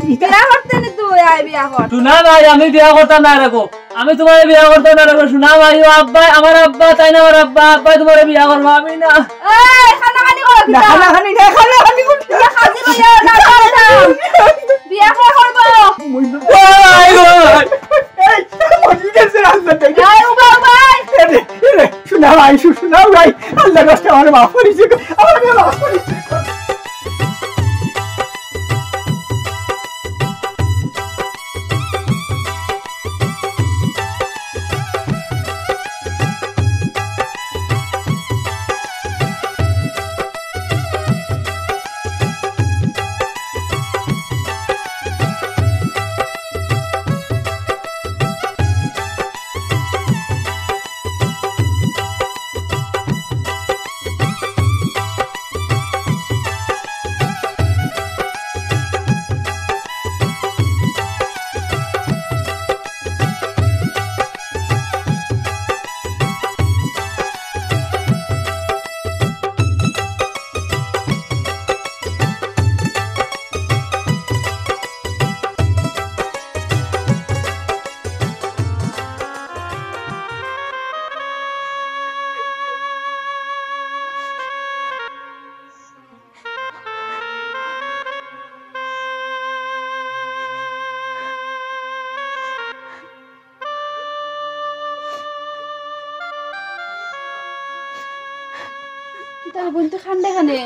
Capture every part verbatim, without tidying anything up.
বিয়া করতে নি তুই, আয় বিয়া কর। সোনা ভাই, আমি বিয়া করতাম না রাখো, আমি তুমারে বিয়া করতাম না রাখো। সোনা ভাই, ও আব্বা, আমার আব্বা, তাইন আমার আব্বা, আব্বা তুমারে বিয়া করবো, আমি না। এই, কানাকানি করো না, কিতা? কানাকানি না, কানাকানি করো না। বিয়া খাজি লইয়া না, না, না। বিয়া কে করবো? ওই, ওই, ওই। এই, মরি গেছে রাস্তাতে। এই, উবা, উবা। এ রে, এ রে, সোনা ভাই, সু-, সোনা ভাই, আল্লাহর রাস্তায় আমারে মাফ করিস, আমারে মাফ করিস। কিতা রে বইন, তুই কান্দে কেনে?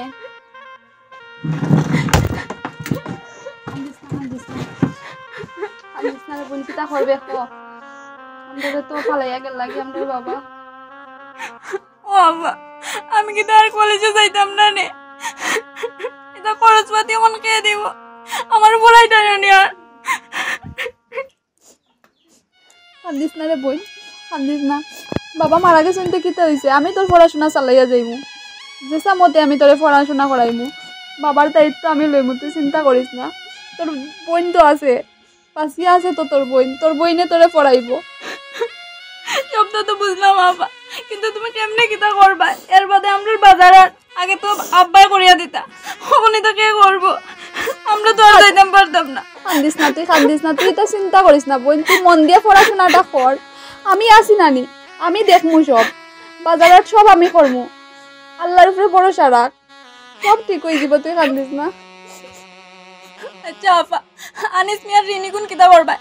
কান্দিস না, কান্দিস না। কান্দিস না রে বইন, কিতা করবে ক? আমরারে তো ফালাইয়া গেল লাগি আমরার বাবা। ও আব্বা, আমি কিতা আর কলেজো যাইতাম না নে? ইতা খরচপাতি অখন কে দিবো? আমার পড়াইতাম না নে আর। কান্দিস না রে বইন, কান্দিস না। বাবা মারা গেছইন তে কিতা অইছে? আমি তোর পড়াশোনা চালাইয়া যাইমু। যেছা মতে আমি তোরে পড়াশোনা করাইমু। বাবার দায়িত্ব আমি লইমু, তুই চিন্তা করিস না। তোর বইন তো আছে, বাঁচিয়া আছে তো তোর বইন, তোর বইনে তোরে পড়াইবো। সবটা তো বুঝলাম আব্বা, কিন্তু তুমি কেমনে কিতা করবা? এর বাদে আমরার বাজার আর আগে তো আব্বায় করিয়া দিতা, অখনই তো কে করবো? আমরা তো আর যাইতাম পারতাম না। কান্দিস না তুই, কান্দিস না তুই, ইতা চিন্তা করিস না বইন, তুই মন দিয়া পড়াশোনাটা কর। আমি আছি নানি, আমি দেখমু সব, বাজার হাট সব আমি করমু। আল্লাহর উপরে ভরসা রাখ, সব ঠিক অইযিবো, তুই কান্দিস না। আচ্ছা আফা, আনিস মিয়ার ঋণ ইগুন কিতা করবা?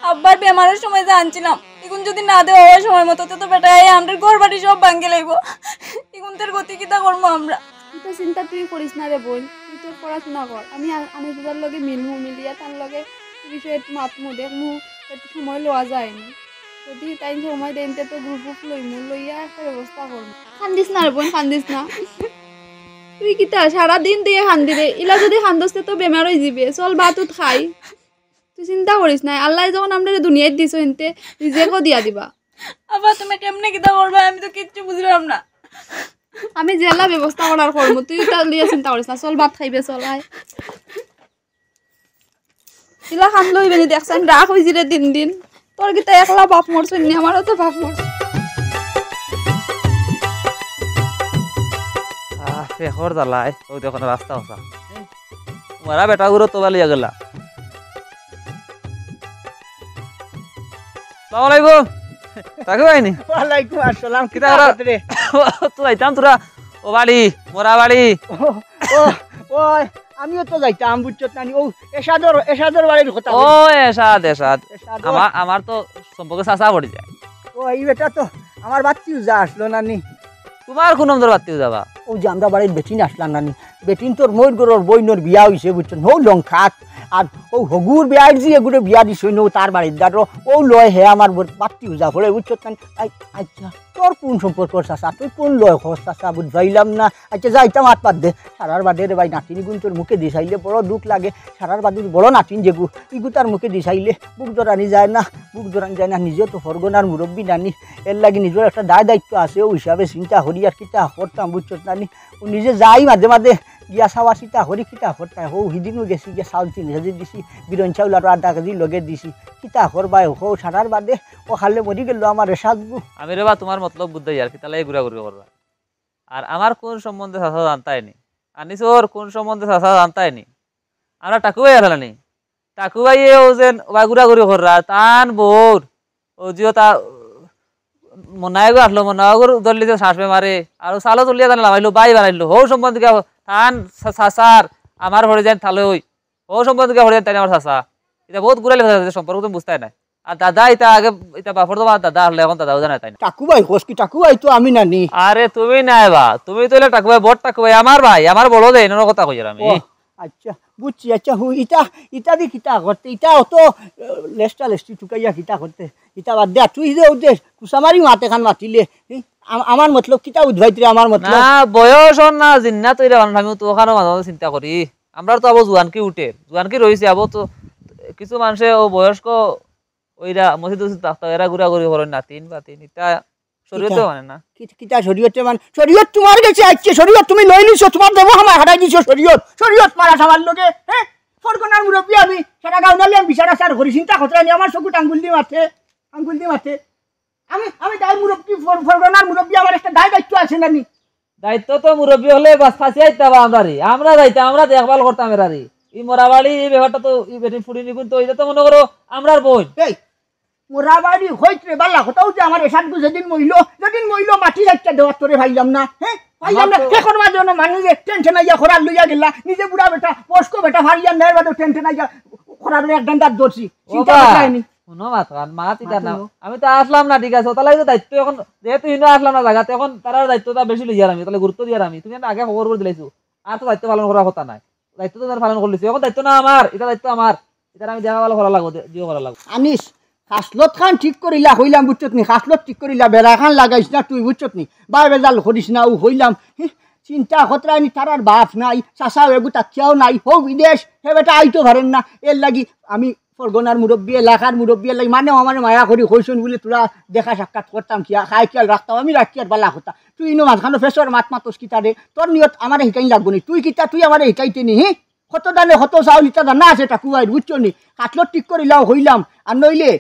আব্বার বেমারর সময় যে আনছিলাম, ইগুন যদি না দেওয়া অয় সময় মতো, তে তো বেটায় আমরার ঘর বাড়ি সব ভাঙ্গি লাইবো। ইগুনতর গতি কিতা করমু আমরা? ইতা চিন্তা তুই করিস না রে বইন, তুই তোর পড়াশোনা কর। আমি আ-, আনিস দাদার লগে মিলমু, মিলিয়া তার লগে ই বিষয়ে একটু মাতমু, দেখমু একটু সময় লওয়া যায়নি। যদি তাইন সময় দেইন তে তো গ্রুপ গ্রুপ লইমু, লইয়া একটা ব্যবস্থা করমু। কান্দিস না রে বইন, কান্দিস না। তুই কিতা সারা দিন তুই কান্দি রে? ইলা যদি কান্দস তে তো বেমার অইযিবে। চল ভাত উত খাই। তুই চিন্তা করিস না, আল্লায় যখন আমরারে দুনিয়াত দিছইন তে রিজেকও দিয়া দিবা। আফা, তুমি কেমনে কিতা করবা? আমি তো কিচ্ছু বুঝলাম না। আমি যেলা ব্যবস্থা করার করমু, তুই ইতা লইয়া চিন্তা করিস না। চল ভাত খাইবে, চল আয়। ইলা কান্দলে অইবে নি, দেখছইন রাগ অইযিরে দিন দিন। তোর কিতা একলা বাপ মরছইন নি, আমারও তো বাপ মরছইন। আহ, পেখর জ্বালায়, অউ দেখো না রাস্তা হসা। মরা বেটাগুরে তো বালিয়া গেলা। সালাম আলাইকুম। তাকে পাইনি? ওয়ালাইকুম আসসালাম। কিতা কিতা করো? খবর রে? ও, তো যাইতাম তোরা। ও বাড়ি, মরা বাড়ি। ও, ও, ও, আমিও তো যাইতাম, বুঝছত নানি? ও, এসাদর, এসাদর বাড়ির কথা ও, বলি। এসাদ, এসাদ। এসাদর। আমার, আমার তো সম্পর্কে চাচা পড়ি যায়। ও, ই বেটা তো আমার বাত্তি উজা আসলো নানি। তোমার কোন নম্বর বাত্তি উজাবা? অউ যে আমরার বাড়ির বেটিন আসলা নানি, বেটিনতর মইর ঘরর বইনর বিয়া অইছে, বুঝছো? অউ লঙ্কাত। আর অউ হগুর বিয়ার যে এগুরে বিয়া দিছইন, অউ তার বাড়ির দারো, অউ লয় হে আমার বর-, বাত্তি উজা পড়ে, বুঝছো নানি? আই-, আচ্ছা, তোর কোন সম্পর্ক চাচা? তুই কোন লয় খস চাচা? বুঝ পাইলাম না। আচ্ছা, যাইতাম আত বাদ দে। সারার বাদে রে ভাই, নাতিন ইগুনতর মুখে দি চাইলে বড় দুখ লাগে। সারার বাদে বড় নাতিন যেগু, ইগু তার মুখে দি চাইলে বুক জরানি যায় না, বুক জরানি যায় না। নিজেও তো ফরগনার মুরব্বি নানি, এর লাগি নিজর একটা দায় দায়িত্ব আছে, অউ হিসাবে চিন্তা করি আর কিতা করতাম, বুঝছত নানি? অউ নিজে যাই মাঝে মাঝে গিয়া চাওয়া চিতা করি, কিতা করতাম? অউ হিদিনও গেছি, গিয়া চাউল তিন কেজি দিছি, বিরন চাউল আরো আধা কেজি লগে দিছি, কিতা করবায়? অউ সারার বাদে অউ খালে মরি গেল আমার এসাদ গু। আমি রে বা তোমার মতলব বুঝাই আর কিতা লাগি ঘুরাঘুরি করবা। আর আমার কোন সম্বন্ধে চাচা জানতায় নি? আনিসর কোন সম্বন্ধে চাচা জানতায় নি? আমরা টাকু ভাই আলানি। টাকু ভাইয়ে ও যেন ওবা ঘুরাঘুরি কররা, তান বউর, ও জিও তা মনাইগো আসলো, মনাইগো ধরলি তো শ্বাস বেমারে, আর ও চালো তুলিয়া জানে লামাইলো, বাই বানাইলো, হৌ সম্বন্ধে গিয়া তান চা-, চাচার আমার হরে যেন থালে ওই, হৌ সম্বন্ধে গিয়া হরে যেন তাই আমার চাচা। ইটা বহুত ঘুরাইলে কথা আছে, সম্পর্ক তুমি বুঝতায় না। আর দাদা ইটা আগে, ইটা বাপর তো দাদা আসলে এখন দাদাও জানে তাই না। টাকু ভাই, কস কি টাকু ভাই তো আমি নানি। আরে তুমি নায় বা, তুমি তো হইলে টাকু ভাই, বড় টাকু ভাই, আমার ভাই, আমার বড় দেই, এনর কথা কইয়ার আমি। ও, আচ্ছা, বুঝছি। আচ্ছা, হু, ইটা, ইটা দি কিতা করতে, ইটা অত, আহ, লেস্টা লেস্টি টুকাইয়া কিতা করতে, ইটা বাদ দে, তুই দে, দে, কুসামারি মাতে খান মাতিলে, হি? আম-, আমার মতলব কিতা উদ্ভাইত রে, আমার মতলব? না, বয়স ওর না, জিন্না তৈরা মানুষ, আমি তো ওখানেও মাঝে মাঝে চিন্তা করি। আমরা তো আবো জুয়ানকি উঠে, জুয়ানকি রইছে, আবো তো কিছু মানুষে ও বয়স্ক ওইরা মসজিদ উসজিদ থাকতা, এরা ঘুরাঘুরি করইন না, তিন বা তিন, ইটা শরীয়তে কিতা? মানে না। কি-, কিতা শরীয়তে মানে? শরীয়ত তোমার গেছে আইছে, শরীয়ত তুমি লই নিছো, তোমার দেবো আমার হারাই দিছো শরীয়ত। শরীয়ত মারা আমার লগে, হ্যাঁ? ফরগনার মুরব্বি আমি, সারা গাঁও নালে আমি বিচার আচার করি, চিন্তা করতে আমি আমার চকুত আঙ্গুল দি মাতে, আঙ্গুল দি মাতে। আমি, আমি দায় মুরব্বি, ফর-, ফরগনার মুরব্বি আমার একটা দায় দায়িত্ব আছে না নি? দায়িত্ব তো মুরব্বি হলে বাস ফাঁসি আইতা বা আমরা রে, আমরা যাইতা, আমরা দেখভাল করতাম এরা রে। এই মরাবাড়ি, এই ব্যাপারটা তো, এই বেটি ফুড়ি নিকুন তো, এটা তো মনে করো আমরার বোন। এই, মোরাবাড়ি হইত রে বালা, কোথাও যে আমার এসাদ গু যেদিন মইল, যেদিন মইল মাটি রাখতে দেওয়ার তোরে পাইলাম না, হ্যাঁ? পাইলাম আমার না, তো এখন মাঝে অন্য মানুষ যে টেনশন আইয়া খরার লইয়া গেলা, নিজে বুড়া বেটা, বয়স্ক বেটা, ফারিয়ার নেয় বাদে টেনশন আইয়া খরার লইয়া এক ডান্ডাত ধরছি। ও চিন্তা বা, করতে হয়নি। হুনো মাত খান, মাত ইতা মাত না। হুনো। আমি তো আসলাম না, ঠিক আছে, তাহলে তো দায়িত্ব এখন, যেহেতু ইনো আসলাম না জাগাতে, এখন তারার দায়িত্বটা বেশি লইয়ার আমি, তাহলে গুরুত্ব দিয়ার আমি। তুমি আগে খবর করে দিলাইছো, আর তো দায়িত্ব পালন করার কথা নাই। দায়িত্ব তো তার পালন করলিছি, এখন দায়িত্ব না আমার, এটা দায়িত্ব আমার। এটা আমি দেখা ভালো করা লাগবো, দে-, জিও করা লাগবো। আনিস, খাসলত খান ঠিক করিলা, কইলাম, বুঝছত নি? খাসলত ঠিক করিলা, বেড়া খান লাগাইস না তুই, বুঝছত নি? বায় বেজাল করিস না, ও কইলাম, হি, চিন্তা খতরায়নি, তারার বাপ নাই, চাচাও এগু তাকিয়াও নাই, হো বিদেশ, হে বেটা আইতো পারেন না, এর লাগি আমি ফরগনার মুরব্বি, এলাকার মুরব্বি, এর লাগি মানে আমার মায়া করি কইছন বলে তোরা দেখা সাক্ষাৎ করতাম, কি খাই খেয়াল রাখতাম, আমি রাখি আর বালা কথা। তুই ইনো মাঝখানো ফেসর মাত মাতস কিতা রে, তোর নিয়ত আমারে হিকাইন লাগবো নি, তুই কিতা তুই আমারে হিকাইতে নি, হি? কত দানে কত চাউল ইতা দানা আছে টাকু ভাইর, বুঝছো নি? কাটলো ঠিক করিলাও হইলাম, আর নইলে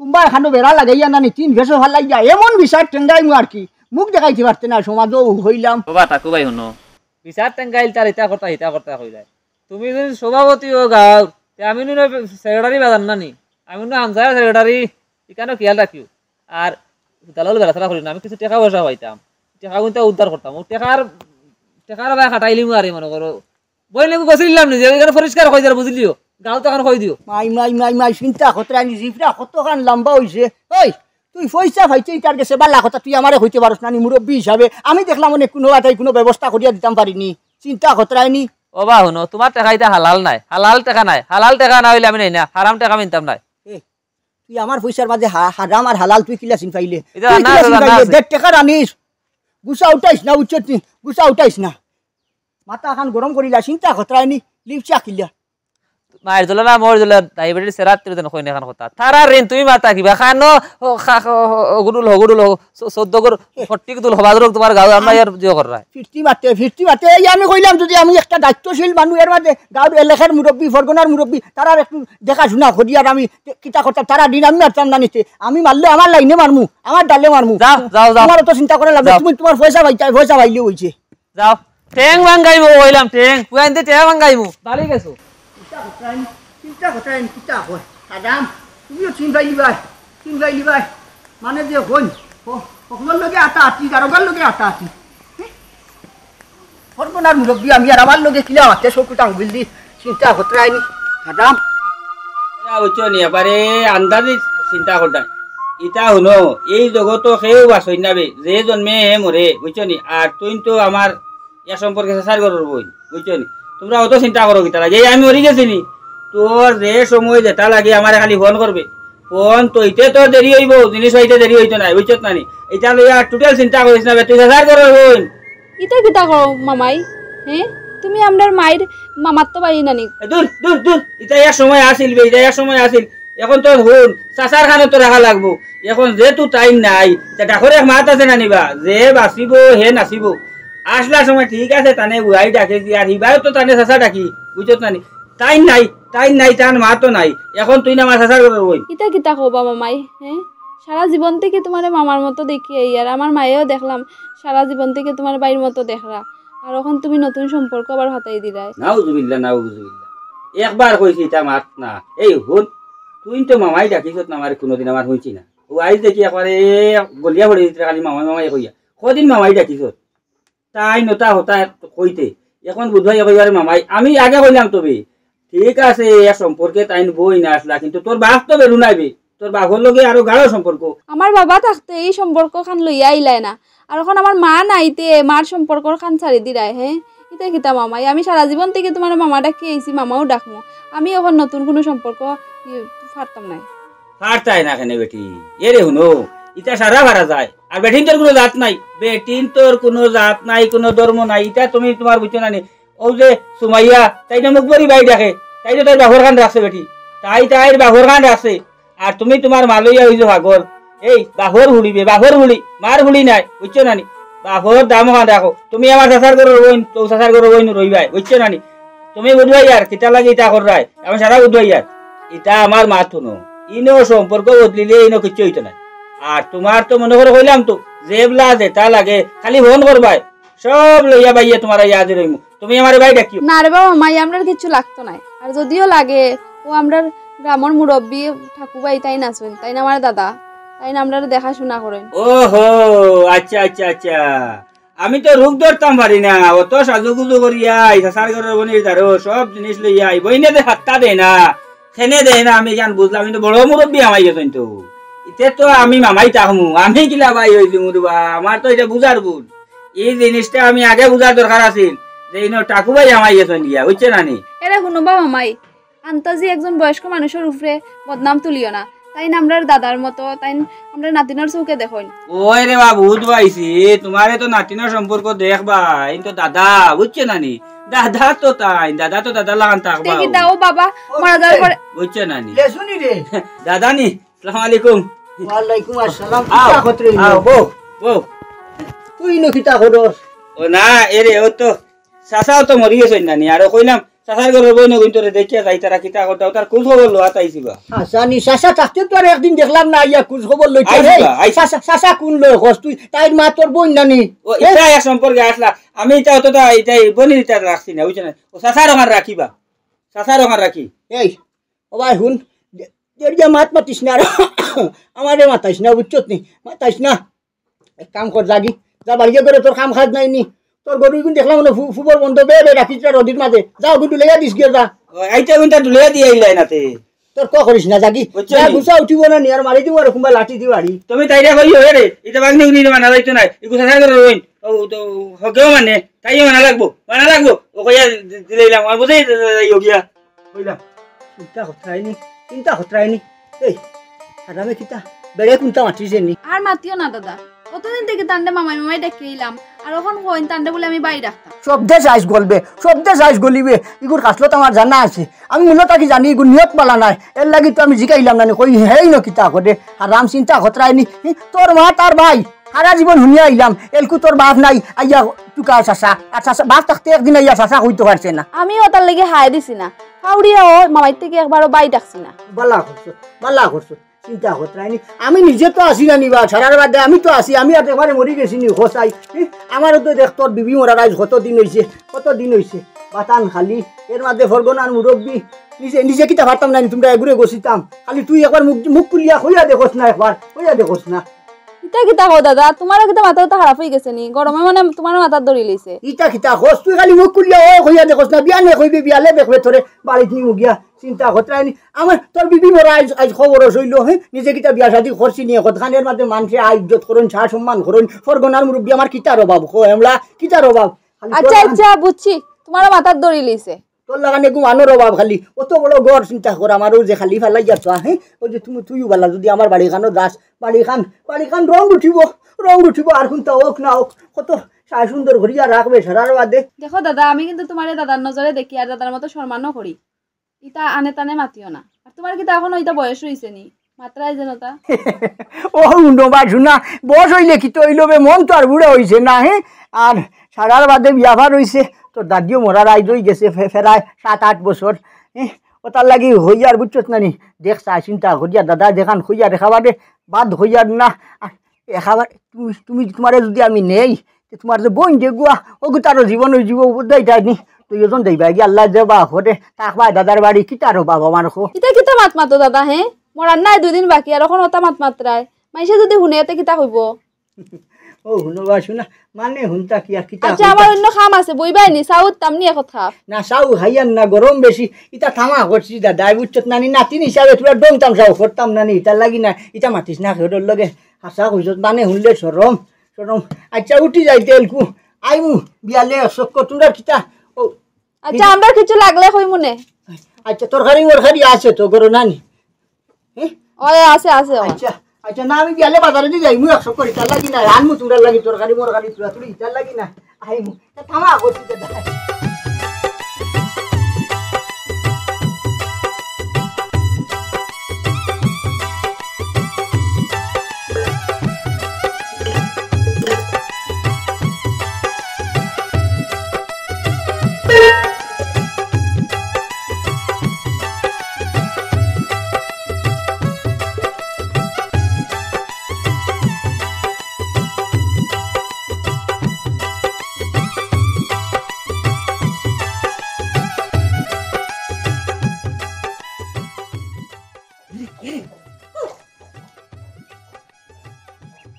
কুম্বা এখানো বেড়া লাগাইয়া না নি, তিন ভেসো ফালাইয়া, এমন বিচার টেঙ্গাই মু আর কি, মুখ দেখাইতে পারতে না, সমাজও হইলাম। বাবা টাকু ভাই হুনো, বিচার টেঙ্গাইল তার ইতা করতা, হিতা করতা কইলায়। তুমি যদি সভাপতি ও গাঁও, তে আমি নু সেক্রেটারি বাজার না নি, আমি নু হামসায়া সেক্রেটারি, ইখানো খেয়াল রাখিও। আর দালাল বেড়াছাড়া করি না, আমি কিছু টেকা পয়সা পাইতাম, টেকা কিন্তু উদ্ধার করতাম, ও টেকার, টেকার ভাই খাটাইলিমু আরে মনে করো, বই লেবু গছিলাম নিজে, এখানে পরিষ্কার কই দিও, বুঝলিও? গাঁও তো এখন কই দিও। মাই, মাই, মাই, মাই, চিন্তা করতে আনি জিফরা কতখান লম্বা হইছে। ওই, তুই পয়সা পাইতে ইটার গেছে বালা কথা, তুই আমারে কইতে পারস না নি মুরব্বি হিসাবে? আমি দেখলাম অনেক কোনো আটাই কোনো ব্যবস্থা করিয়া দিতাম পারিনি। চিন্তা করতে আইনি। ও বা হুনো, তোমার টেকা ইটা হালাল নাই, হালাল টেকা নাই, হালাল টেকা না হইলে আমি নেই না, হারাম টেকা আমি নিতাম নাই। এ, তুই আমার পয়সার মাঝে হা-, হারাম আর হালাল তুই কিলা চিন পাইলে? ইটা তুই না, কিলা ইটা চিন না পাইলে? আছে। দেড় টেকা আনিস, গুছা উঠাইস না, উচ্চত নি, গুছা উঠাইস না। মাথা খান গরম করিলা, চিন্তা করতে আইনি, লিপচা কিলা। মায়ের দলে না, মোর দলে, ডায়াবেটিস এরাত তুই যেন কইন এখান কথা। তারা ঋণ তুমি মাতা কিবা খানো, ও খা-, ও, ও, ও গুডুল, ও গুডুল, ও স-, সদ্য গর, ফটিক দুল হবাদ রোগ তোমার গাঁও, আমরা ইয়ার জিও কর রায়। ফিরতি মাতে, ফিরতি মাতে। এই আমি কইলাম যদি আমি একটা দায়িত্বশীল মানুষ, এর মাঝে গাঁওর এলাকার মুরব্বি, ফরগনার মুরব্বি, তারার একটু দেখাশোনা করি আর আমি কিতা করতাম, তারা ঋণ আমি মারতাম না নিতে। আমি মারলে আমার লাইনে মারমু, আমার ডালে মারমু। যাও, যাও, যাও। তোমার অত চিন্তা করে লাভ নাই। যাও। তুমি তোমার পয়সা পাইতে, পয়সা পাইলে হইছে। যাও। ঠেং ভাঙ্গাইমু কইলাম, ঠেং। পুয়াইন্তে ঠেং ভাঙ্গাইমু। বালি গেছো। কিতা কথা আইন, কিতা কথা আইন, কিতা কয়? আদাম, তুমিও চিন পাইলি ভাই, চিন পাইলি ভাই। মানে যে হইন, হ-, হকলর লগে আতা আতি, দারোগার লগে আতা আতি। হি? ফরগনার মুরব্বি আমি আর আমার লগে কিলা মাতে চকুত আঙ্গুল দি, চিন্তা করতে আইনি। আদাম। ইটা বুঝছো নি, এবারে আন্দাজি চিন্তা করতাম। ইটা হুনো, এই জগতো কেউ বাঁচইন না বে, যে জন্মে হে মরে, বুঝছো নি? আর তুই তো আমার ইয়া সম্পর্কে শেষার করর বই, বুঝছো নি? তোমরা অত চিন্তা করো কিতা লাগে? এই আমি মরি গেছি নি, তোর যে সময় যেটা লাগে আমারে খালি ফোন করবে। ফোন তইতে তোর দেরি হইব, জিনিস হইতে দেরি হইতো না, বুঝছত না নি? এটা লইয়া টোটাল চিন্তা করিস না বে, তুই শেষার করর বই। ইতা কিতা কও মামাই? হে, তুমি আমরার মাইর মামার তো বাড়ি নানি। এ, দূর, দূর, দূর। ইতা এক সময় আছিল বে, ইতা এক সময় আছিল। এখন তো হুন, চাচার খানো তো রাখা লাগবো। এখন যেহেতু টাইম নাই, তা ডাকর এক মাত আছে না নিবা, যে বাঁচিব, হে নাচিব। আসলা সময় ঠিক আছে, তানে বুয়াই ডাকে কি, আর হিবায়ও তো তানে চাচা ডাকি, বুঝছত না নি? টাইম নাই, টাইম নাই, তান মা তো নাই। এখন তুই না আমার চাচার ঘরর বই। ইতা কিতা কবা মামাই? হে, সারা জীবন থেকে তোমারে মামার মতো দেখি আই, আর আমার মায়েও দেখলাম সারা জীবন থেকে তোমার বাইর মতো দেখরা, আর এখন তুমি নতুন সম্পর্ক আবার হতাই দিলায়। নাউজুবিল্লাহ, নাউজুবিল্লাহ। একবার কইছি ইতা মাত না। এই হুন, তুই তো মামাই ডাকিছত না আমারে কুনুদিন, আমার হুনছি না। ও আইজ দেখি একবারে গলিয়া পড়ি দিতে খালি মামাই মামাই কইয়া। কদিন মামাই ডাকিছত? তাইন অতা হতা কইতে। এখন বুধবাই কইবারে মামাই, আমি আগে কইলাম তবে। ঠিক আছে, এ সম্পর্কে তাইন বইন আছলা, কিন্তু তোর বাপ তো বেরু নাই বে। তোর বাপর লগে আরো গাঢ় সম্পর্ক। আমার বাবা থাকতে এই সম্পর্ক খান লইয়া আইলায় না। আর এখন আমার মা নাই তে মার সম্পর্কর খান ছাড়ি দিরায়, হে? ইতা কিতা মামাই? আমি সারা জীবন থাকি তুমার মামা ডাকি আইছি, মামাও ডাকমু। আমি এখন নতুন কুনু সম্পর্ক, ই, পারতাম নায়। পারতায় না কেনে বেটি? এরে হুনো, ইতা সারা পারা যায়। আর বেটিন্তর কুনু জাত নাই, বেটিন্তর কুনু জাত নাই, কুনু ধর্ম নাই। ইতা তুমি তুমার বুঝছো না নি? অউ যে সুমাইয়া, তাইন তো মুখবরি বাই ডাকে, তাইন তো তাইর বাপর খান রাখছে বেটি, তাইন তাইর বাপর খান রাখছে। আর তুমি তুমার মা লইয়া অইছো পাগল। এই বাপর ফুড়ি বে, বাপর ফুড়ি, মার ফুড়ি নায়, বুঝছো না নি? বাপর দাম খান রাখো। তুমি আমার চাচার ঘরর বইন, তো চাচার ঘরর বইন রইবায়, বুঝছো না নি? তুমি বুধবাইয়ার কিতা লাগি ইতা কররায়, আমি সারা বুধবাইয়ার। ইতা আমার মাত হুনো, ইনো সম্পর্ক বদলিলে ইনো কিচ্ছু অইতো নায়। আর তুমার তো মনো করো কইলাম তো, যেবলা যেতা লাগে খালি ফোন করবায়, সব লইয়া বাইয়ে তুমার আইয়া হাজির অইমু। তুমি আমারে বাই ডাকিও। না রে বাবা, মাই, আমরার কিচ্ছু লাগতো নায়। আর যদিও লাগে, অউ আমরার গ্রামর মুরব্বি ঠাকুভাই তাইন আছইন, তাইন আমার দাদা, তাইন আমরারে দেখাশুনা করইন। ওহো, আচ্ছা, আচ্ছা, আচ্ছা। আমি তো রোগ ধরতাম পারি না, অত সাজুগুজু করিয়া আই, চাচার ঘরর বইনর দারো সব জিনিস লইয়া আই, বইনে যে হাত্তা দেয় না, খেনে দেয় না, আমি ইখান বুঝলাম, কিন্তু বড় মুরব্বি হামাই গেছইন তো। ইতে তো আমি মামাই থাকমু, আমি কিলা বাই অইছি মুরবা, আমার তো ইটা বুঝার ভুল। ই জিনিসটা আমি আগে বুঝার দরকার আছিল, যে ইনো ঠাকুভাই হামাই গেছইন গিয়া, বুঝছো না নি? এরে হুনো বা মামাই, আন্তাজি একজন বয়স্ক মানুষর উপরে বদনাম তুলিও না। তাইন আমরার দাদার মতো, তাইন আমরার নাতিনর চউখে দেখইন। ওই রে বা, বুধ পাইছি, তুমারে তো নাতিনর সম্পর্ক দেখবা, ইন তো দাদা, বুঝছো না নি? দাদা তো তাইন, দাদা তো দাদা লাখান থাকবা। দেখি দাও বাবা, মারা যাওয়ার পরে। বুঝছো না নি? লেসুনি রে। দাদা নি, আসসালামু আলাইকুম। ওয়ালাইকুম আসসালাম। আও, কিতা খতরে আও, ইনো? বউ, বউ। তুই ইনো কিতা করস? ও না, এরে, ও তো চাচাও তো মরি গেছইন না নি, আরো কইলাম, চাচার ঘরর বইন অগুইন তোরে দেখিয়া যাইতারা, কিতা করতা, অতার খোঁজ খবর লওয়াত আইছি বা। আচ্ছা, নি চাচা থাকতে তো আর একদিন দেখলাম না, আইয়া খোঁজ খবর লইতে। আইছি রে, বা, আইছি। চাচা, চাচা কুন লয় কস তুই? তাইর মা তোর বইন না নি? ও, হে? ইতা এক সম্পর্কে আছলা, আমি ইতা অতটা, ইতা বইনর ইতা রাখছি না, বুঝছো না? ও চাচার অখান রাখিবা, চাচার অখান রাখি। এই, ও ভাই হুন, দে-, দেরিয়া মাত মাতিস না, আমারে মাতাইস না, বুঝছত নি? মাতাইস না। এক কাম কর, যাগি, যা বাড়িয়ে করে, তোর কাম কাজ নাই নি। তোর গরু ইগুন দেখলাম না, ফু-, ফুবর বন্ধ, বে, বে, রাখিস না রডির মাঝে। যা, ওগুন ডুলাইয়া দিস গিয়া, যা। ও, আইতে ওগুন তা ডুলাইয়া দিয়া আইলাই না তে। তোর ক করিস না, যাগি। বুঝছো যা, নি? গুছা উঠিব না নি, আর মারি দিব আর কুনবা লাঠি দি বাড়ি। তুমি তাইরে কইও, এ রে, ইতা বাগনি উনি মানা যাইতো না। ইগু চাচার ঘরর বইন, ও তো হকেও মানে, তাইও মানা লাগবো, মানা লাগবো। ও কইয়া দি-, দিলাইলাম, আর বুঝাই যাইও গিয়া। কইলাম, চিন্তা খতরায়নি, চিন্তা খতরায়নি। এই, হারামে কিতা, বেড়ে কুনটা মাতিছে নি? আর মাতিও না দাদা, অতদিন থাকি তানরে মামাই মামাই ডাকি আইলাম, আর অখন কইন তানরে বুলে আমি বাই ডাকতাম। সব দেশ আইস গলবে, সব দেশ আইস গলিবে, ইগুর খাসলত আমার জানা আছে। আমি মূলত কি জানি, ইগুর নিয়ত বালা নাই, এর লাগি তো আমি জিকাইলাম না নি, কই হেই ন কিতা করে, হারাম চিন্তা খতরায়নি। হি, তোর মা তার ভাই, সারা জীবন হুনিয়া আইলাম, এলকু তোর বাপ নাই, আইয়া টুকা চাচা, আর চাচা, বাপ থাকতে একদিন আইয়া চাচা কইতো পারছে না। আমি অতার লাগি হায় দিছি না, ফাউড়িয়া ও মামাই থাকি একবারও বাই ডাকছি না। বালা করছো, বালা করছো, চিন্তা খতরায়নি। আমি নিজে তো আছি না নি বা, সারার বাদে আমি তো আছি, আমি আর একবারে মরি গেছি নি, খোঁচাই। হি, আমারও তো দেখ তোর বিবি মরার আইজ কত দিন অইছে, কত দিন অইছে, বাতান খালি, এর মাঝে ফরগনার মুরব্বি, নিজে, নিজে কিতা পারতাম না নি, তুমরা এগুরে গছিতাম। খালি তুই একবার মুখ, মুখ খুলিয়া কইয়া দেখোস না, একবার কইয়া দেখোস না। ইতা কিতা কও দাদা? তুমারও কিতা মাথা উতা খারাপ অইগেছে নি? গরমে মানে তুমার মাথাত ধরি লইছে। ইতা কিতা কস? তুই খালি মুখ খুলিয়া ও কইয়া দেখোস না, বিয়ানে কইবে, বিয়ালে দেখবে তোরে বাড়িত নিমু গিয়া। চিন্তা খতরায়নি। আমার তোর বিবি মরা আইজ, আইজ খবর অইল, হে? নিজে কিতা বিয়া শাদি করছি নি? কতখানের মাঝে মানষে আয় ইজ্জত করইন, সা সম্মান করইন। ফরগনার মুরব্বি আমার কিতার অভাব? কো এমলা কিতার অভাব? খালি তোর আচ্ছা, লাখান আচ্ছা, বুঝছি। তুমারও মাথাত ধরি লইছে। তোর লাখান এগু মানুর অভাব খালি। অত বড় ঘর চিন্তা কর, আমারও যে খালি ফালাই যাচ্ছ, হে? ওই যে তুমি, তুইও বালা, যদি আমার বাড়িখানো যাস, বাড়িখান, বাড়িখান রং উঠিব, রং উঠিব, আর কুনটা হোক না হোক, কত সাজ সুন্দর করিয়া রাখবে সারার বাদে। দেখো দাদা, আমি কিন্তু তুমারে দাদার নজরে দেখি আর দাদার মতো সম্মানও করি। ইতা আনে তানে মাতিও না। আর তুমার কিতা অখনো ইতা বয়স অইছে নি? মাতরায় যেন তা। ও হুনো বা হুনা, বয়স অইলে কিতা অইলো বে, মন তো আর বুড়া অইছে না, হে? আর সারার বাদে বিয়া পার অইছে, তোর দাদিও মরার আইজ অইগেছে ফে-, ফেরায় সাত আট বছর, হে? অতার লাগি কইয়ার বুঝছত না নি? দেখ চা চিন্তা করিয়া দাদা যেখান কইয়ার একেবারে বাদ কইয়ার না। আর একেবারে তুমি, তুমি, তুমারে যদি আমি নেই, তে তুমার যে বইন যেগুয়া, ওগু তারও জীবন অইযিবো, বুঝাই যায়নি। দুইজন যাইবা গি, আল্লায় যে বাপ হরে, থাকবায় দাদার বাড়ি, কিতা রো বাবা মার খো। ইতা কিতা মাত মাতো দাদা, হে? মরার নাই দুই দিন বাকি, আর অখন অতা মাত মাতরায়। মাইনষে যুদি হুনে, এতে কিতা কইবো? ও হুনো বা শুনা, মানে হুনতা কি আর কিতা আচ্ছা, কইতা? আমার অইন্য কাম আছে, বইবায় নি, চা উঠতাম নি এক কথা। না, চা খাইয়ার না, গরম বেশি। ইতা থামা করছি দাদা, আই বুঝছত না নি, নাতিন হিসাবে থুড়া ডং তামশাও করতাম না নি, ইতার লাগি না, ইতা মাতিস না কেউর লগে। হাছা কইছত, মানে হুনলে শরম, শরম। আচ্ছা, উঠি যাইতে এলকু, আইমু, বিয়ালে চক্কর, তুমরা কিতা? ও, আচ্ছা, আমরার কিছু লাগলে কইমুনে। আচ্ছা, তরকারি-মরকারি আছে তো, গরো না নি? হে? ওই আছে, আছে, ওই। আচ্ছা, আচ্ছা, না, আমি বিয়ালে বাজারেদি যাইমু, এক চক্কর, ইতার লাগি না, আনমু তুমরার লাগি, তরকারি-মরকারি, তুড়া-তুড়ি, ইতার লাগি না, আইমু। তা থামা, করছি তো, দাঁড়া।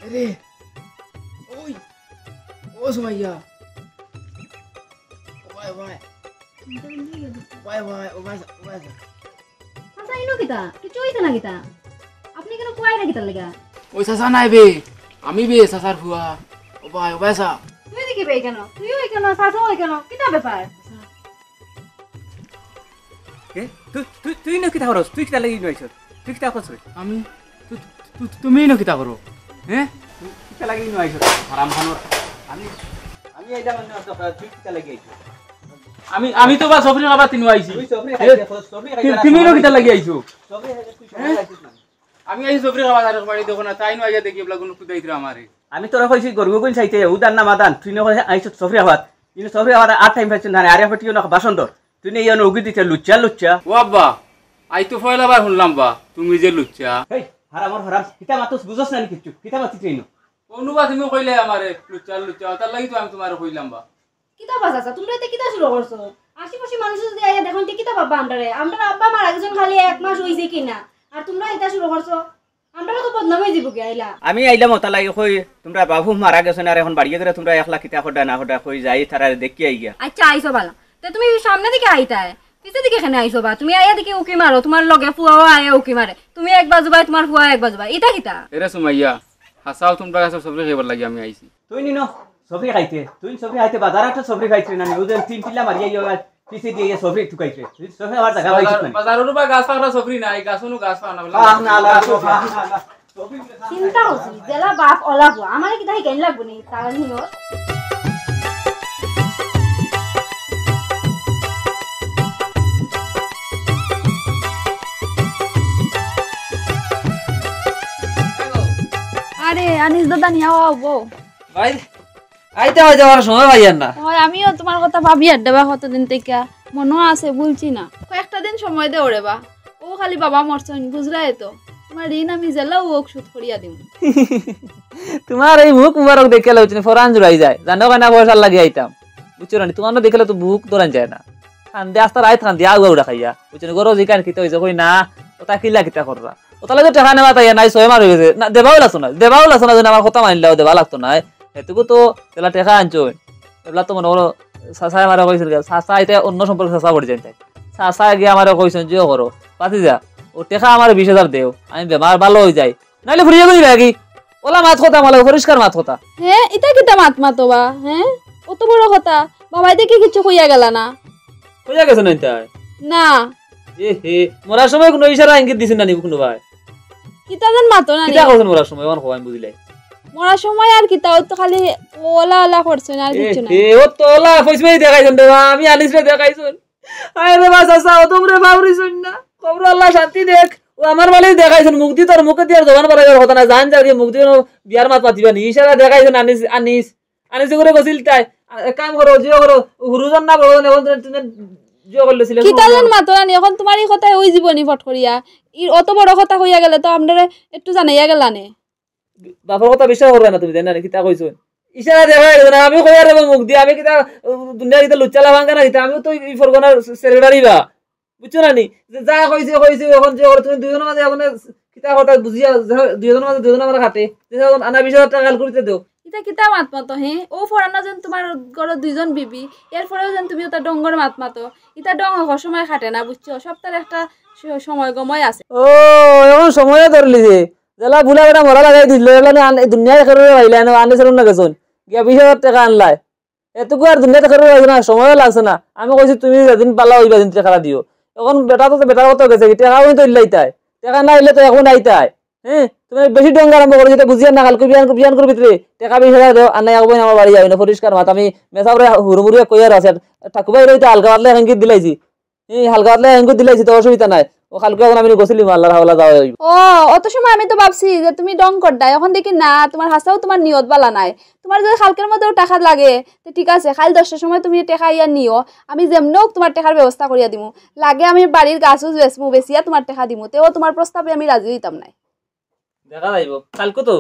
আরে, ওই, ও সুমাইয়া। ও ভাই, ও ভাই। ও ভাই, ও ভাই, ও ভাই, ও ভাই। চাচা, ইনো কিতা? কিচ্ছু অইছে না কিতা? আপনি কেনে কুয়াইরা কিতার লাগা? ওই চাচা নায় বে, আমি বে, চাচার ফুয়া। ও ভাই, ও ভাই, চা। তুই দেখি বে কেনে? তুইও কেনে? চাচাও কেনে? কিতা ব্যাপার? এ? তুই, তুই, তুই ইনো কিতা করস? তুই কিতার লাগি ইনো আইছস? তুই কিতা করস রে? আমি? তু-, তু-, তুমি ইনো কিতা করো? হে? তুই কিতার লাগি ইনো আইছস? হারাম খানোর। আমি, আমি আইলাম অইন্য দরকার, তুই কিতার লাগি আইছস? আমি, আমি তো বা সফরি খাবার তিন আইছি। তুই সফরি এ? খাইতে, সফরি তুই, খাইতে তুমি ইনো কিতার লাগি আইছো? সফরি খাইতে তুই সফরি হে? খাইছিস না? আমি আইছি সফরি খাবার আর বাড়ি দেখো না, তাইন আইয়া দেখি এবলা কুনু কুদাইতরা আমারে। আমি তোরে কইছি গরু গুইন চাইতে, উদান না মাদান, তুই না কইছিস আইছস সফরি খাবার। ইনো সফরি খাবার আর টাইম পাইছস না, আরে ফটিও না বাসন ধর। তুই না ইয়া নগি দিতে লুচ্চা, লুচ্চা। ও আব্বা, আই তো পয়লা বার হুনলাম বা, তুমি যে লুচ্চা। এই, হারামর হারাম, কিতা মাতস বুঝস না নি কিচ্ছু? কিতা মাতিস তুই ইনো? অনুবা তুমি কইলে আমারে লুচ্চা, লুচ্চা, তার লাগি তো আমি তোমারে কইলাম বা। কিতা বা চাচা, তুমরা ইতা কিতা শুরু করছো? আশিপাশি মানুষ যদি আইয়া দেখইন, তে কিতা ভাববা আমরারে? আমরার আব্বা মারা গেছইন খালি এক মাস অইছে কি না, আর তুমরা ইতা শুরু করছো? আমরারও তো বদনাম অইযিবো গি আইলা। আমি আইলাম অতার লাগি কই, তুমরার বাফ মারা গেছইন, আর এখন বাড়িয়ে গেলে তুমরা একলা কিতা কররায় না কররায় কই যাই, তারারে দেখি আই গিয়া। আচ্ছা, আইছো বালা। তে তুমি সামনে দিকে আইতায়, পিছে দিকে কেনে আইছো বা? তুমি আইয়া দেখি উকি মারো, তুমার লগে ফুয়াও আইয়া উকি মারে। তুমি এক বাজু বায়, তুমার ফুয়া এক বাজু বায়। ইতা কিতা? এরে সুমাইয়া, হাছাউ তুমরার গেছে সফরি খাইবার লাগি আমি আইছি। তুই নিনো সফরি খাইতে, তুই সফরি খাইতে বাজার আটে সফরি খাইতে না নি? বুঝলেন, তিন টিল্লা মারিয়া ইয়ে আবার পিছে দিয়া ইয়ে সফরি টুকাইতে। তুই সফরি খাবার জাগা পাইছিস না নি? বাজারো বা গাছ পাকড়া সফরি নাই, গাছ অনু গাছ পাকড়া। পাক না লাগবো, পাক না লাগবো। চিন্তা করছি, যেলা বাপ অলা ফুয়া, আমারে কিতা হিকাইন লাগবো নি? তারা নিও। আরে, আনিস দাদা, নিয়া আও গো। ভাই, আইতে আইতে আমার সময় পাইয়ার না। ওই, আমিও তুমার কথা ভাবিয়ার দেবা কতদিন থাকি। মনো আছে, ভুলছি না। কয়েকটা দিন সময় দেও রে বা। ও খালি বাবা মরছইন, বুঝরায় তো। তুমার ঋণ আমি যেলাউ অউক শোধ করিয়া দিমু। তুমার এই মুখ মুবারক দেখিয়া বুঝছো নি, ফরান জুড়াই যায়। জানো কেনে পয়সার লাগি আইতাম। বুঝছো না নি? তুমার না দেখিলে তো বুক ধরান যায় না। কান্দে আস্তা রাইত কান্দি আগুয়া উড়া খাইয়া। বুঝছো নি? গরো জিকান কিতা অইছে কই না, ওতা কিলা কিতা কররা। ওতার লাগি টেকা নেওয়া তাই নাই, ছয় মাস অই গেছে। না, দেবাও লাগতো না, দেবাও লাগতো না, যদি আমার কথা মানিলাও দেবা লাগতো না। হেতুকু তো তেলা টেকা আনছো। এবলা তো মনো করো, চাচায় আমারে কইছিল গিয়া, চাচা ইতা অন্য সম্পর্কে চাচা পড়ি যাইন তাই। চাচায় গিয়া আমারে কইছইন, "জিও করো, পাতি যা, ও টেকা আমারে বিশ হাজার দেও, আমি বেমার ভালা অই যাই, নাইলে ফুরিয়া গই ব্যাগি।" ওলা মাত কথা, আমার লগে পরিষ্কার মাত কথা। হে, ইতা কিতা মাত মাতো বা, হে? অত বড় কথা, বাবায় দেখি কিচ্ছু কইয়া গেলা না। কইয়া গেছে না ইতায়? না। এ হে, মরার সময় কুনু ইশারা ইঙ্গিত দিছইন না নি কুনু বায়? কিতা যেন মাতো না নি। কিতা করছইন মরার সময়, অখন কও আমি বুঝিলাই। মরার সময় আর কিতা, ও তো খালি ওলা ওলা করছইন, আর এ কিচ্ছু না। হে, ও তো ওলা, ফইসমাই দেখাইছইন রে বা, আমি আনিসরে দেখাইছইন। আয় রে বা চাচা, ও তুমরে বাউরিছইন না। কবরো আল্লায় শান্তি দেউক। ও আমার বালেউ দেখাইছইন, মুখদি তোর মুখেদি আর জবান বাড়াইবার কথা না, জান যার গিয়া মুখদি কুনু বিয়ার মাত মাতিবা নি। ইশারা দেখাইছইন আনিস, আনিস। আনিসে করে গছিল তাই। আ, এক কাম করো, জিও করো, হুরুজন না বড়জন, অখন তুমি, তুমি জিও করলে ছিলে। কিতা যেন মাতো না নি, অখন তুমার ই কথায় অইযিবো নি ফট করিয়া। ই অত বড় কথা কইয়া গেলে তো আমরারে একটু জানাইয়া গেলা নে। বাপর কথা বিশ্বাস কররায় না তুমি, তাই না? কিতা কইছইন? ইশারা দেখা গেছে না, আমি কইয়ার মুখ দিয়া, আমি কিতা, উম, দুনিয়ার কিতা লুচ্চা লাফাঙ্গা না কিতা, আমিও তো ই পরগনার সেক্রেটারি বা, বুঝছো না নি? যে যা কইছে, কইছে, অখন যে করে তুমি দুইজনর মাঝে, অখন কিতা কথা বুঝিয়া, যে দুইজনর মাঝে দুইজন আমার খাটে, যে অখন আনা বিশ হাজার টেকা কাইল করিতে দেও। ইতা কিতা মাত মাতো, হে? ও ফরানা যেন তুমার ঘরো দুইজন বিবি, এরপরেও যেন তুমি ওটা ডঙ্গর মাত মাতো। ইতা ডং হকল সময় খাটে না, বুঝছো? সবতার একটা স-, সময় গময় আছে। ও, অখন সময় ধরলি যে, যেলা বুলা বেটা মরা লাগাই দিল, এলা না আন-, দুনিয়ার কেউরে পাইলা না, আনে সেরুন না গেছইন। গিয়া বিশ হাজার টেকা আনলায়। এটুকু আর দুনিয়াত কেউরে পাইছে না, সময়ও লাগছে না। আমি কইছি, "তুমি যেদিন পালা, ওই দিন টেকা দিও।" অখন বেটা তো বেটার কথা গেছে, টেকা ওই তো ইল্লাই তাই। টেকা না ইলে তো অখন নাই তাই। হ্যাঁ, তুমি বেশি ডঙ্গা আরম্ভ করো, যেটা বুঝিয়ার না, কালকে বিয়ান, বিয়ান করবি তুই। টেকা বিশ হাজার দেও, আর নাই, একবার আমার বাড়ি যাবি না, পরিষ্কার মাত। আমি মেসাবরে হুরুমুরুয়ে কইয়ার আছে, ঠাকুবা ইলে তো হালকা পাতলা এখন কি দিলাইছি। এই হালকা পাতলা এঙ্গু দিলাইছি তো অসুবিধা নাই। ও কালকে অখন আমি গোসলি মাল্লার হাওলা যাওয়া হইব। ও, অত সময় আমি তো ভাবছি যে তুমি ডং করডায়, অখন দেখি না, তুমার হাছাউ তুমার নিয়ত বালা নাই। তুমার যদি কালকের মধ্যেও টেকা লাগে, তে ঠিক আছে, কাইল দশটার সময় তুমি টেকা ইয়া নিও, আমি যেমনে হোক তুমার টেকার ব্যবস্থা করিয়া দিমু। লাগে আমি বাড়ির গাছ উছ বেচমু, বেচিয়া তুমার টেকা দিমু, তেও তুমার প্রস্তাবে আমি রাজি হইতাম নায়। দেখা যাইব। কালকে তো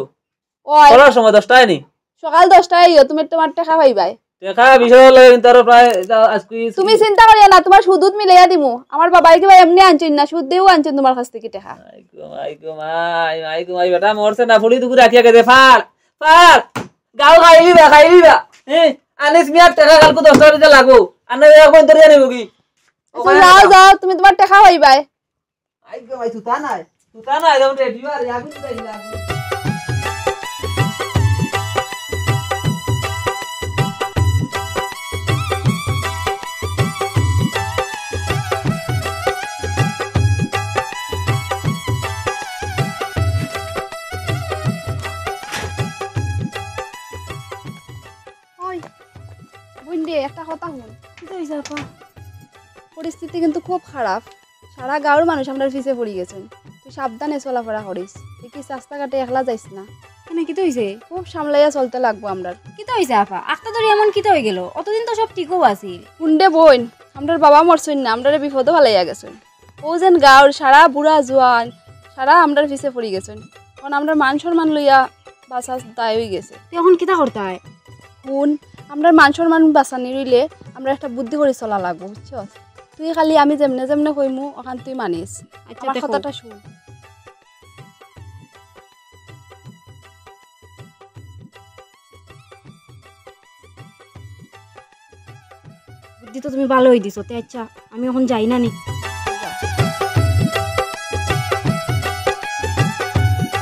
ওই করার সময় দশটায় নি? সকাল দশটায় আইও, তুমি তুমার টেকা পাইবায়। টেকা বিশ হাজার লাগে কিন্তু আরো প্রায়, এটা আজকে তুমি চিন্তা করিও না, তুমার সুদুত মিলাইয়া দিমু। আমার বাবায় কিবা এমনে আনছইন না, সুদ দিয়াউ আনছইন তুমার কাছ থাকি টেকা। মাই গো, মাই গো, মাই, মাই গো, মাই, বেটা মরছে না, ফুড়ি দুগু রাখিয়া গেছে, ফার, ফার, গাও খাইলিবা, খাইলিবা, হ্যাঁ, আনিস মিয়ার টেকা কালকে দশটা বাজে লাগবো, আর না এখন ধরিয়া নেবো কি? আচ্ছা, যাও, যাও, তুমি তুমার টেকা পাইবায়। আই গো ভাই, তুতা নাই। তুতা নাই, একদম রেডি আর আগুন দিলাই আগুন। ওই, বইন রে, একটা কথা হুন। কিতা অইছে আপা? পরিস্থিতি কিন্তু খুব খারাপ। সারা গাঁওর মানুষ আমরার পিছে পড়ি গেছইন। তুই সাবধানে চলাফেরা করিস। দেখিস রাস্তাঘাটে একলা যাইস না। কেনে, কিতা অইছে? খুব সামলাইয়া চলতে লাগবো আমরার। কিতা অইছে আপা? আখতা ধরি এমন কিতা অইগেলো? অতদিন তো সব ঠিকউ আছিল। হুন রে বইন, আমরার বাবা মরছইন না, আমরারে বিপদো ফালাইয়া গেছইন। অউ যেন গাঁওর সারা বুড়া জুয়ান, সারা আমরার পিছে পড়ি গেছইন। অখন আমরার মান সম্মান লইয়া বাঁচা দায় অইগেছে। তে অখন কিতা করতায়? হুন, আমরার মান সম্মান বাঁচানির অইলে আমরার একটা বুদ্ধি করি চলা লাগবো, বুঝছস? তুই খালি আমি যেমনে যেমনে কইমু, অখান তুই মানিস। আচ্ছা, আমার দেখো। কথাটা হুন। বুদ্ধি তো তুমি ভালোই দিছো। তে আচ্ছা, আমি অখন যাই না নি?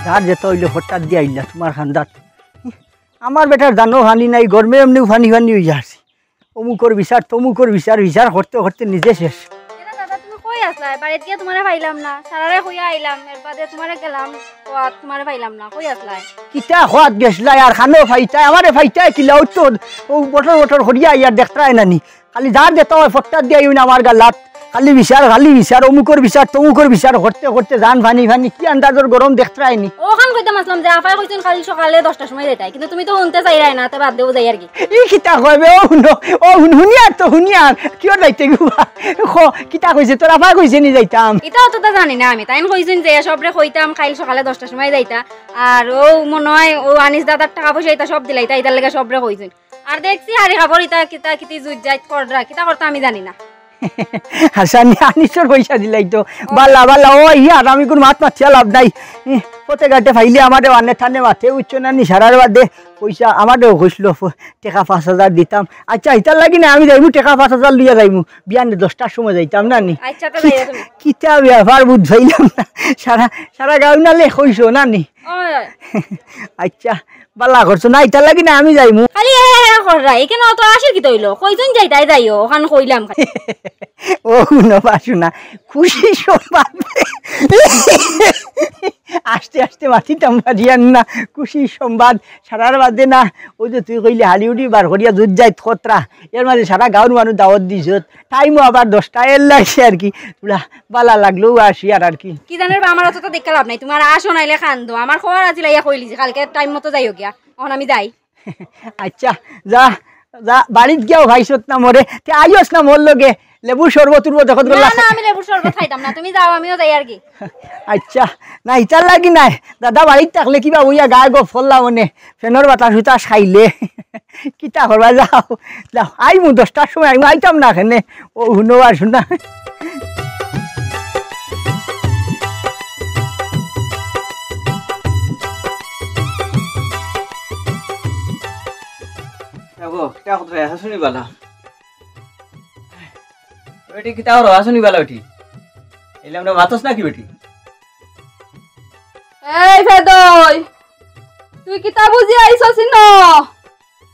যার যেতা অইলো, হঠাৎ দিয়া আইলা তুমার খান্দাত। আমার বেটার জানো পানি নাই, গরমে এমনেউ পানি পানি অইয়া আছে। অমুকর বিচার, তমুকর বিচার, বিচার করতে করতে নিজে শেষ। এরা দাদা, তুমি কই আছলায়? বাড়িত গিয়া তুমারে পাইলাম না, সারারে কইয়া আইলাম, এর বাদে তুমারে গেলাম, তো আর তুমারে পাইলাম না, কই আছলায়? কিতা খোয়াত গেছলায় আর খানো পাইতায়, আমারে পাইতায় কিলা, অউ তো অউ বটর বটর করিয়া আইয়ার দেখতায় না নি। খালি যার যেতা অয় ফট্টা দিয়া ইউন আমার গালাত। খালি বিচার, খালি বিচার, অমুকর বিচার, তমুকর বিচার করতে করতে জান পানি পানি, কি আন্দাজর গরম দেখতায় নি। অখান কইতাম আছলাম যে আফায় কইছইন কাইল সকালে দশটার সময় যাইতায়, কিন্তু তুমি তো হুনতে চাইরায় না, তে বাদ দেও যাই আর কি। ই কিতা কয় বে, অউ হুনো, অউ হুন, হুনিয়ার তো হুনিয়ার, কিওর যাইতে গো বা? খ, কিতা কইছে, তোর আফায় কইছে নি যাইতাম? ইতা অততা জানি না আমি, তাইন কইছইন যে সবরে কইতাম কাইল সকালে দশটার সময় যাইতা, আর অউ মনো অয় অউ আনিস দাদার টেকা পয়সা ইতা সব দিলাইতা, ইতার লাগি সবরে কইছইন। আর দেখছি হাড়ি কাপড় ইতা কিতা কিতি জুইত যাইত কররা, কিতা করতা আমি জানি না। হাসানি আনিসর পয়সা দিলাইতো। বালা, বালা, ও ইয়া, আমি কুনু মাত মাতিয়া লাভ নাই। ই, পথে ঘাটে পাইলে আমারে আনে থানে মাতে, উচ্চ না নি সারার বাদে পয়সা আমারেও কইছিল, ফ-, টেকা পাঁচ হাজার দিতাম। আচ্ছা, ইতার লাগি না, আমি যাইমু, টেকা পাঁচ হাজার লইয়া যাইমু। বিয়ানে দশটার সময় যাইতাম না নি? আচ্ছা, তো যাইও তুমি। কিতা ব্যাপার বুঝ পাইলাম না। সারা, সারা গাঁও নালে কইছো না নি? ওই, ওই। আচ্ছা, বালা করছো না, ইতার লাগি না আমি যাইমু। খালি এ, এ, এ কররা, এখানে অত আসে কিতা অইলো? কইজন যাইতায় যাইও, অখান কইলাম খালি। ও, হুনো বা হুনা, খুশি সংবাদ। আস্তে আস্তে মাতিতাম পারিয়ার না, খুশি সংবাদ। সারার বাদে না, অউ যে তুই কইলে হাড়ি উড়ি বার করিয়া জুইত যাইত কররা, এর মাঝে সারা গাঁওর মানুষ দাওয়াত দিছত। টাইমও আবার দশটা, এর লাগি আর কি। থুড়া বালা লাগলো, আসি আর, আর কি। কি জানোর বা, আমার অততা দেখিয়া লাভ নাই, তুমার আসো নাইলে কান্দো। আমার খবর আছিল, আইয়া কইলিছি, কাইলকে টাইম মতো যাইও গিয়া। অখন আমি যাই। আচ্ছা, যা, যা, বাড়িত গিয়াও পাইছত না মোরে, তে আইস না মোর লগে। লেবুর শরবত উরবত যখন না, করলা। না, আমি লেবুর শরবত খাইতাম না, তুমি যাও, আমিও যাই আর কি। আচ্ছা, না, ইতার লাগি নায়। দাদা বাড়িত থাকলে কিবা বইয়া গায়ে গফ করলা মনে, ফ্যানর বাতাস উতাস খাইলে। কিতা করবা, যাও, যাও, আইমু দশটার সময়, আইমু, আইতাম না কেনে। ও, হুনো আর হুনা। দেখো, কিতা কথা আছে শুনি বালা। বেটি, কিতা করো? আছো নি বালা বেটি? এলে আমরা মাতস নাকি বেটি? এই ফেদই, তুই কিতা বুঝি আইছস ইনো?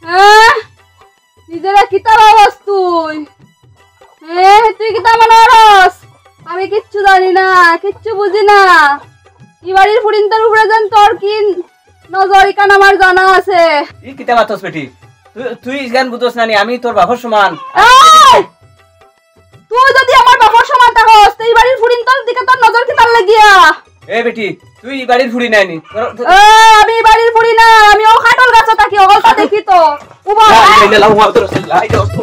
হ্যাঁ? নিজেরে কিতা ভাবস তুই? হ্যাঁ, তুই কিতা মনে করস? আমি কিচ্ছু জানি না, কিচ্ছু বুঝি না। ই বাড়ির ফুরিন্তর উপরে যেন তোর কি নজর, ইখান আমার জানা আছে। ই কিতা মাতস বেটি? তুই, তুই ইখান বুঝস না নি, আমি তোর বাপর সমান। এই! তুই যদি আমার বাপর সমান থাকস, তে ই বাড়ির ফুরিন্তর দিকে তোর নজর কিতার লাগিয়া? এ বেটি, তুই ই বাড়ির ফুরি নায় নি। তোর, তোর এ, আমি ই বাড়ির ফুরি না, আমি অউ কাঠল গাছো থাকি, অকলতা কাঠল? দেখি তো। উবা, লা ইলাহা ইল্লাল্লাহ মুহাম্মাদুর রাসূলুল্লাহ। এই যে অস্ত।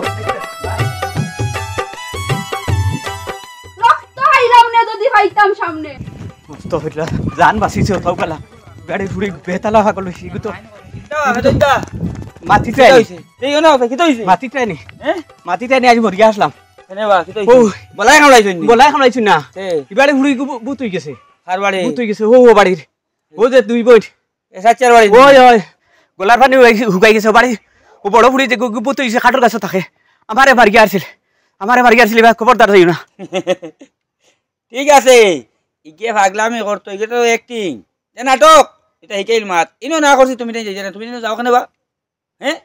রক্ত খাইলাম না যদি পাইতাম সামনে। আস্তাগফিরুল্লাহ, জান বাঁচিছে, তাও কালা। গাড়ি ফুরি বেতালা পাগল অইছে, ইগু তো। কিতা, কিতা? মাতিতে কিতা আইনি। অইছে? এই না, কিতা অইছে? মাতিতে আইনি। হ্যাঁ? মাতিতে আইনি, আইজ মরিয়া আসলাম। কেনে বা, কিতা ও। অইছে? গলায় কামড়াইছইন নি? গলায় কামড়াইছইন না। এ। ই বাড়ির ফুরি ইগু ভূ-, ভূত অইগেছে। কার বাড়ি? ভূত অইগেছে, অউ, অউ বাড়ির। ও যে দুই বইন। এ সাচ্চার বাড়ি? ওই, ওই। গলার পানি হুকাই, হুকাই গেছে বাড়ি। ও বড় ফুরি যে গু-, গু-, ভূত অইগেছে, কাঠল গাছো থাকে। আমারে মারিয়া আরছিল। আমারে মারিয়া আরছিল, ইবার খবরদার যাইও না। ঠিক আছে, ইগে পাগলামি করতো, ইগে তো acting। এ নাটক, ইটা হিকাইল মাত। ইনো না করছি তুমি তাই যাইতে না, তুমি ইনো যাও কেনে বা? হ্যাঁ?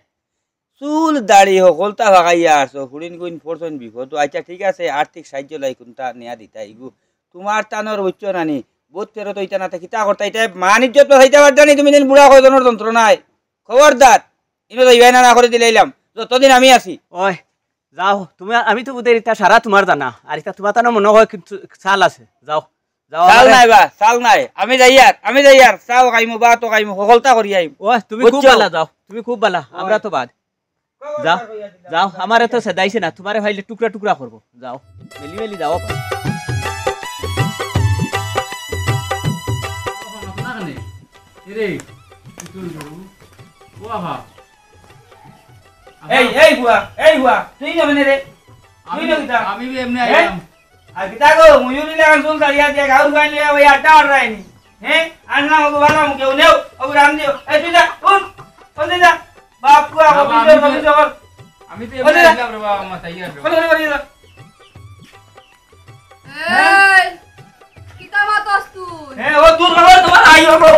চুল দাড়ি হকলতা ফাকাইয়া আছো, ফুরিন গুইন পড়ছইন বিপদ। আচ্ছা ঠিক আছে, আর্থিক সাহায্য লাই কুনতা নিয়া দিতা ইগু। তুমার তানর বুঝছো না নি? ভূত ফেরত অইতা না তে কিতা করতা? ইটা মান ইজ্জত বাঁচাইতা পারতা নি তুমি দিন বুড়া কয়জনর যন্ত্রণায়। খবরদার, ইনো যাইবায় না, না করি দিলাইলাম। যতদিন আমি আছি। ওই, যাও, তুমি, আমি তো বুঝি ইতা সারা তুমার জানা। আর ইতা তুমার তানো মনো অয় কিন্তু চাল আছে। যাও, যাও, চাল আমারে নাই বা, চাল নাই। আমি যাইয়ার, আমি যাইয়ার। চাও খাইমু, ভাতও খাইমু, হকলতা করি আইমু। ও, তুমি খুব বুঝছো? বালা, যাও, তুমি খুব বালা। ওই। আমরা তো বাদ। যাও, যাও, আমারে তো সেদাইছে না, তুমারে পাইলে টুকরা টুকরা করবো। যাও, মেলি মেলি যাও। এরে, ও বাবা। এই, এই বুয়া, এই বুয়া, তুই যাবে না রে? তুই আমি, না কিতা? আমি এমনি হ্যাঁ? আইলাম। আর কিতা গো, ময়ূরী লাগান চুল ছাড়িয়া দিয়া গাউর গাইন লইয়া ওই আড্ডা মাররায়নি। হ্যাঁ? আর না, ওগো ভালো মুখে, ও নেও, ওগো রাম দিও। এই তুই যা, উঠ, কোন দিন যা? বাপ গো, বাবা, আমি অফিসে, তো, অফিসে কর। আমি তো ওরে এমনি যা। আইলাম রে বাবা, আমার তাই আর রে ওরে, বাবা। ওরে, ওরে, ওরে। এই, কিতা মাতস তুই? হ্যাঁ, ও তোর বাবা, তোমার আই হবো।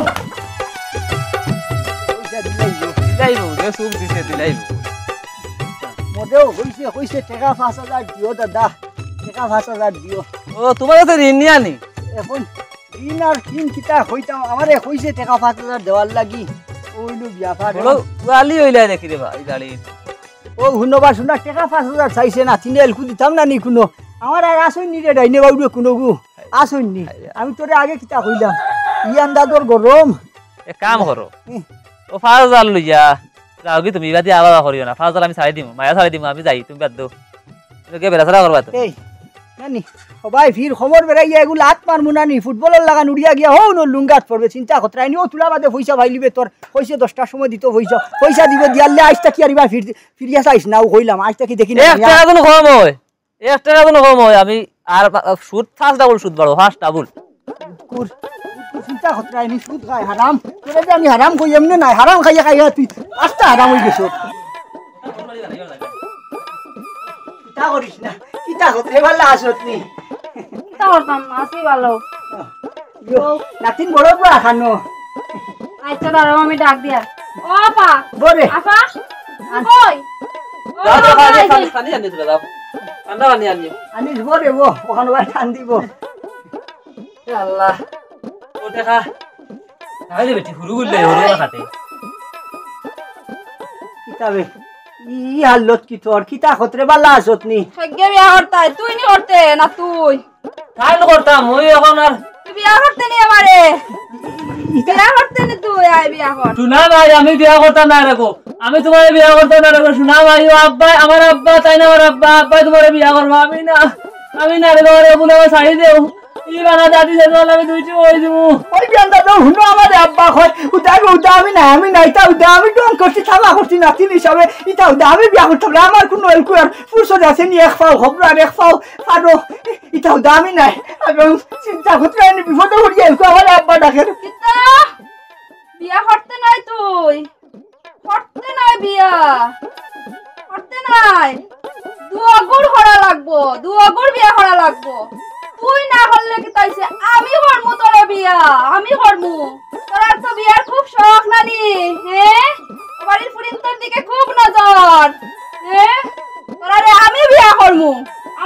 পয়সা দিলাইবো, দিলাইবো, যে সুখ দিছে, দিলাইবো। মদেও কইছে, কইছে, "টেকা পাঁচ হাজার দিও দাদা, টেকা পাঁচ হাজার দিও।" ও, তোমার কাছে ঋণ নিয়া নি? এখন ঋণ আর ঋণ কিতা কইতাম, আমারে কইছে টেকা পাঁচ হাজার দেওয়ার লাগি, অইলো ব্যাপার। বড় উয়ালি অইলা দেখি রে ভাই, গাড়ি। ও, হুনো বা, হুনো, টেকা পাঁচ হাজার চাইছে না, তিনে এলকু দিতাম না নি কুনো। আমার আর আসইন নি রে, ডাইনে বাউরে কুনো গু, আসইন নি। আমি তোরে আগে কিতা কইলাম, ই আন্দাজর গরম। এক কাম করো, হুম। ও পাঁচ হাজার লইয়া যাও কি তুমি, ইবাদি আবার করিও না, পাঁচ হাজার আমি ছাড়ি দিমু, মায়া ছাড়ি দিমু, আমি যাই, তুমি বাদ দেও। তুমি কে বেড়াছাড়া করবা তো? এই, নানি, ও ভাই, ফির খবর বেড়াইয়া এগুলো লাত মারমু নানি, ফুটবলর লাগান উড়িয়া গিয়া হো নু লুঙ্গাত পড়বে, চিন্তা করতে রাইনি, ও তুলা বাদে পয়সা পাইলিবে তোর, কইছে দশটার সময় দিত পয়সা, পয়সা দিবে দিয়ারলে আইজ থাকি আর ইবা ফির-, ফিরিয়া চাইস না, ও কইলাম, আইজ থাকি দেখি না এক ইয়া। টেকা কোনো কম হয়, এক টেকা কোনো কম হয়, আমি আর বা-, সুদ ফার্স্ট ডাবল সুদ বাড়ো, ফার্স্ট ডাবল। কুর, কুর চিন্তা করতে রাইনি, সুদ খায় হারাম, তোরে যে আমি হারাম কই, এমনি নাই, হারাম খাইয়া খাইয়া তুই আস্তা হারাম হয়ে গেছো। কিতা করিস না, কিতা করতে ভালো আসত নি। কিতা করতাম, আছি ভালো। ইয়ো, নাতিন বড় পুয়া খানো। আচ্ছা, দাঁড়াও, আমি ডাক দিয়া। ও আপা। বরে। আপা? কই? ও যাও, যাও, আপা, পানি, এই যে। পানি, পানি আনিস, যাও। ঠান্ডা পানি আনিও। আনিস বরে, ও, ওখানে ভাই টান দিব। এ আল্লাহ। ও দেখা। আরে বেটি, হুরু গুল্লে, হুরু না খাতে। কিতাবে? ই হালত কি তোর? কিতা খতরে বালা আসত নি? হেগে বিয়া করতাই, তুই নি করতে, না তুই? তাই তো করতাম, ওই এখন আর তুই বিয়া করতে নি আমারে? বিয়া করতে নি তুই? আয় বিয়া কর। সোনা মাই, আমি বিয়া করতাম না রে গো। আমি তুমারে বিয়া করতাম না রে গো। সোনা মাই, ও আব্বা, আমার আব্বা, তাইন আমার আব্বা, আব্বায় তুমারে বিয়া করবা, আমি না। আমি না রে গো, রে বলে আমার ছাড়ি দেও। ই বানা দাদি যে তোমার আমি দুইটি ওই দিমু। ওই বিয়ান দাদা, হুনো আমারে আব্বা কয়, উদা আমি, উদা আমি না, আমি না, ইতা উদা আমি ঢং করছি, থামা করছি, নাতিন হিসাবে, ইতা উদা আমি বিয়া করতাম না, আমার কুনু এলকুয়ার ফুরসত আছে নি, এক পাও খবর আর এক পাও ফাড়ো, ইতা উদা আমি নাই। আমি চিন্তা করতে আইনি, বিপদে পড়ি এলকু আমারে আব্বা ডাকের। কিতা? বিয়া করতে নায় তুই? করতে নায় বিয়া, করতে নায়। দুয়াগুর করা লাগবো, দুয়াগুর বিয়া করা লাগবো। তুই না করলে কিতা অইছে? আমি করমু তোরে বিয়া, আমি করমু। তোরার তো বিয়ার খুব শখ নানি, হে? ও বাড়ির ফুরিন্তর দিকে খুব নজর, হে? তোরারে আমি বিয়া করমু,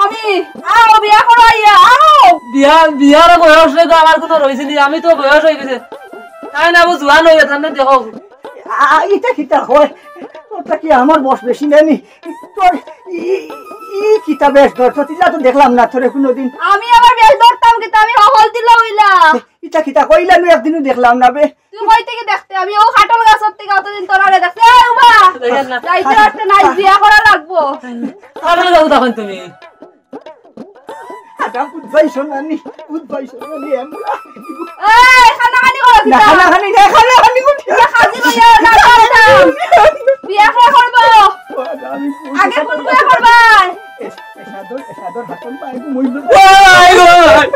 আমি। আও বিয়া করো আইয়া, আও। বিয়া, বিয়ার বয়স তো আমার কুনু রইছে নি, আমি তো বয়স অই গেছে। তাই না, ও জোয়ান অই গেছে, আপনে দেখো। আ, ইতা কিতা কয়? তোরটা কি আমার বয়স বেশি নানি? তোর ই, ই কিতা বেশ ধরছস? ইলা তো দেখলাম না তোরে কুনুদিন। আমি আবার বেশ ধরতাম কিতা, আমি হকল দিলা অইলা। ইতা কিতা কইলা? আমি একদিনও দেখলাম না বে। তুই কই থাকি দেখতে? আমি ও কাটল গাছর থাকি অতদিন তোরারে দেখতে। এই উবা! দেখেন না। যাইতে পারতে নাই, বিয়া করা লাগবো। কাটল গাছ তখন তুমি। আচ্ছা, বুঝবাই শোনানি, বুঝবাই শোনানি আমরা। এই, কানাকানি করো না, কিতা? কানাকানি না, কানাকানি করছি না। বিয়া খাজি লইয়া না, না, না। বিয়া কে করবো? আমি আগে কোন বিয়া করবাই? এ, এ সাদর, এ সাদর হাতন পায়ে মইল। ওই, ওই।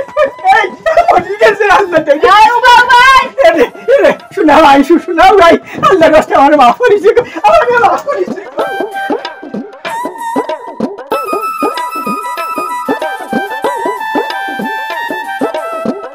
এই, মরি গেছে, আল্লাহ দেখে। এই, উবা, উবা। এ রে, এ রে, শোনা ভাই, শু-, শোনা ভাই। আল্লাহ রাস্তায় আমার মাফ করিস, আমার মাফ করিস।